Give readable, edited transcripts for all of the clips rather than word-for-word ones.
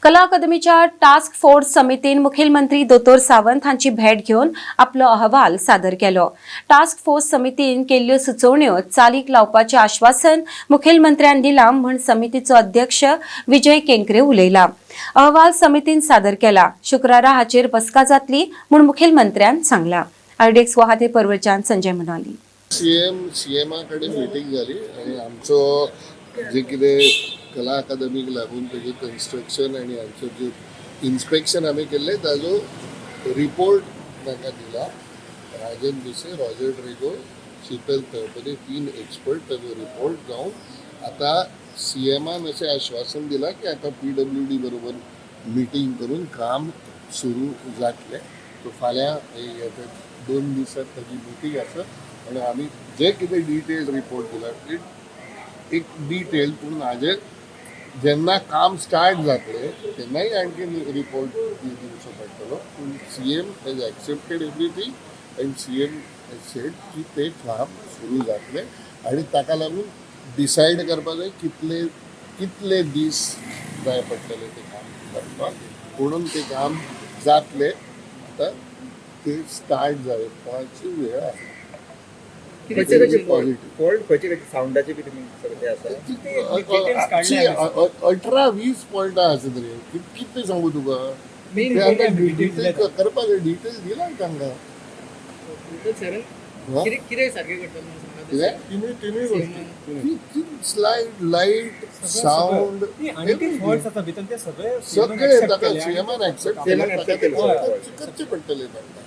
कला अकादमीच्या task force समितीन मुखेलमंत्री दोतोर सावंत हांची भेट घेवन आपलो अहवाल सादर केलो. टास्क फोर्स समितीन केल्ल्यो सुचोवण्यो चालीक लावपाचें आश्वासन मुखेलमंत्र्यान दिलां म्हूण समितीचो अध्यक्ष विजय केंकरे उलयला. अहवाल समितीन सादर केला. शुक्रारा हाचेर बसका जातली म्हूण मुखेलमंत्र्यान सांगलां. आरडीएक्स वाहाते परवरच्यान संजय म्हणाली. सीएमा कडेन मिटींग जाली आनी आमचो जे कितें कला अकादमीक लागून तेजें कन्स्ट्रक्शन आनी आमचें जे इन्स्पेक्शन आमी केल्लें ताजो रिपोर्ट तांकां दिला. राजन भिसे, रॉजर ड्रेगो, शीतल तळपदे, तीन एक्सपर्ट. ताजो रिपोर्ट जावन आतां सीएमान अशें आश्वासन दिलां की आतां पीडब्ल्यूडी बरोबर मिटींग करून काम सुरू जातलें. सो फाल्यां हे 2 दिसात ताजी मिटींग आसा आनी आमी जे कितें डिटेल्ड रिपोर्ट दिला, it एक डिटेल, पूण हाजेर जेन्ना काम स्टार्ट जातलें तेन्नाय आणखीन रिपोर्ट दिवचो पडटलो. पूण CM has accepted everything and CM has said की तें काम सुरू जातलें आनी ताका लागून डिसायड करपा जाय कितले कितले दीस जाय पडटले तें काम करपाक. म्हणून तें काम जातलें. आतां ते स्टार्ट जावपाची वेळ आसा. खंयचे खंयचे पॉझिटिव्ह. फॉल्ट खंयचे खंयचे, सावंडाचे बी तुमी सगळे आसा? 18-20 पॉयंटां आसा तरी. कितें सांगू तुका ते आतां डिटेल करपाक जाय. डिटेल दिला तांकां. हा? कितें सारकें करतलो म्हणून सांगा. कितें? तिनूय तिनूय गोष्टी. Slide, light, sound. आनी ते फॉल्ट्स आसा भितर, ते सगळे सगळे ताका सीएमान एक्सेप्ट केलें. CM ताका ते accept केलें. करचें पडटलें तांकां.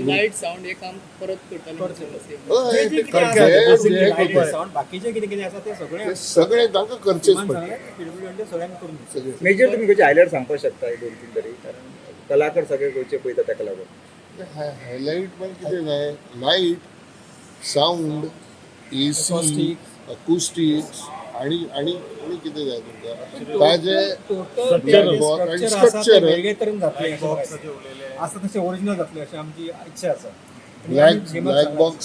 लायट, सावंड हे काम परत करतलो म्हणून सांगला CM. हय, जे ते कितें आसा, जे लायट, सावंड, बाकीचे कितें कितें आसा ते सगळे ते सगळे तांकां करचेच पडटले. पीडब्ल्यूडी सगळ्यांक करून दितले. सगळे. मेजर तुमी खंयचे हायलायट सांगपाक शकता एक दोन तीन तरी, कारण कलाकार सगळे गोंयचे पळयता ताका लागून. हायलाइट पण कितें जाय, लायट, सावंड, एसी, अकुस्टिक्स आणि आणि आणि कितें जाय तुमकां ताजे? टोटल Black box आणि स्ट्रक्चर आसा ते structure. वेगळे तरेन जातलें अशें, आसा तशें ओरिजिनल जातलें अशें आमची इच्छा आसा. Black black box,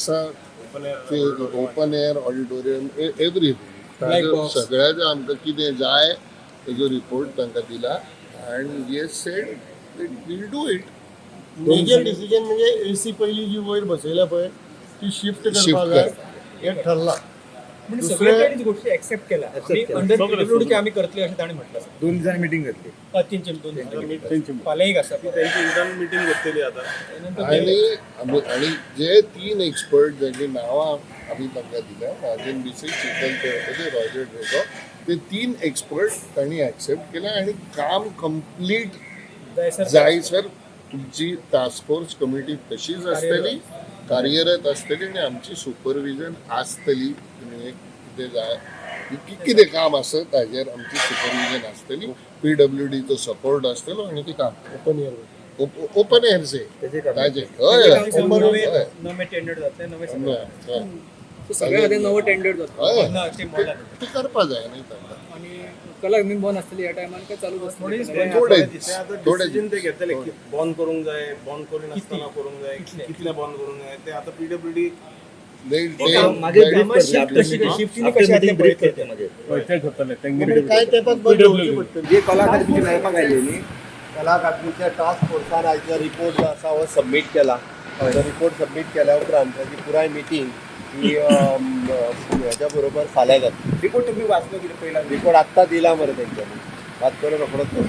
open air auditorium, everything. Black box. सगळ्याचें आमकां कितें जाय तेजो रिपोर्ट तांकां दिला and he said we'll do it. Major decision म्हणजे एसी पहिली जी वयर बसयल्या पळय, ती शिफ्ट Shift करपाक जाय करपाक. हें ठरलां. म्हणजे सगळे तांणी गोष्टी एक्सेप्ट केल्या. Accept केल्या. अंडर पीडब्ल्यूडी आमी करतले अशें तांणी म्हटलें आसा. 2 दिसांनी मिटींग जातली. तीनशे 2 दिसांनी, फाल्यां एक आसा. त्यांची इंटरनल मिटींग घेतलेली आता. आणि आणि जे तीन एक्सपर्ट ज्यांची नावां आमी तांकां दिल्या, राजन भिसे, शीतल तळपदे, रॉजर ड्रेगो, ते तीन एक्सपर्ट तांणी एक्सेप्ट केले आणि काम कंप्लीट जायसर जायसर तुमची टास्क फोर्स कमिटी तशीच आसतली, कार्यरत आसतली आनी आमची सुपरविजन आसतली. तुमी एक कितें जाय, कितें काम आसा ताजेर आमची सुपरविजन आसतली, पीडब्ल्यूडीचो सपोर्ट आसतलो आनी ते काम ओपन एअर. ओपन एअरचे तेजे काम. ताजे, हय हय नवे हय. नवे टेंडर जातले, नवे सगळे. हय, हय. सो सगळ्या खातीर नवो टेंडर जातलो? हय. ना, ते मोडला. ते करपा जाय न्ही तांकां. आनी कला अकादमी बंद आसतली ह्या टायमान काय चालूच आसतली? थोडे थोडे ते दीस. आता थोडे डिसिजन ते दीस. घेतले की बंद करूंक जाय, बंद करिनासतना करूंक जाय, कितले? कितले बंद करूंक जाय ते आता पीडब्ल्यूडी. मागीर they- brief करतले. shift after कशी- meeting. shifting After कशी meeting आसली brief पळयतले. करतले मागीर. काय तेंपाक बंद दवरची पडटली. जे कला अकादमीचे मेळपाक आयले न्ही. कला अकादमीच्या टास्क फोर्सान आयचो रिपोर्ट जो आसा हो सबमीट केला. तो रिपोर्ट सबमीट केल्या उपरांत ताजी पुराय मिटींग ही हेच्या बरोबर फाल्यां जातली. रिपोर्ट तुम्ही वाचलो कितें पयला? रिपोर्ट आत्तां दिला मरे तेंच्यांनी, वाचतलो रोखडोच तो.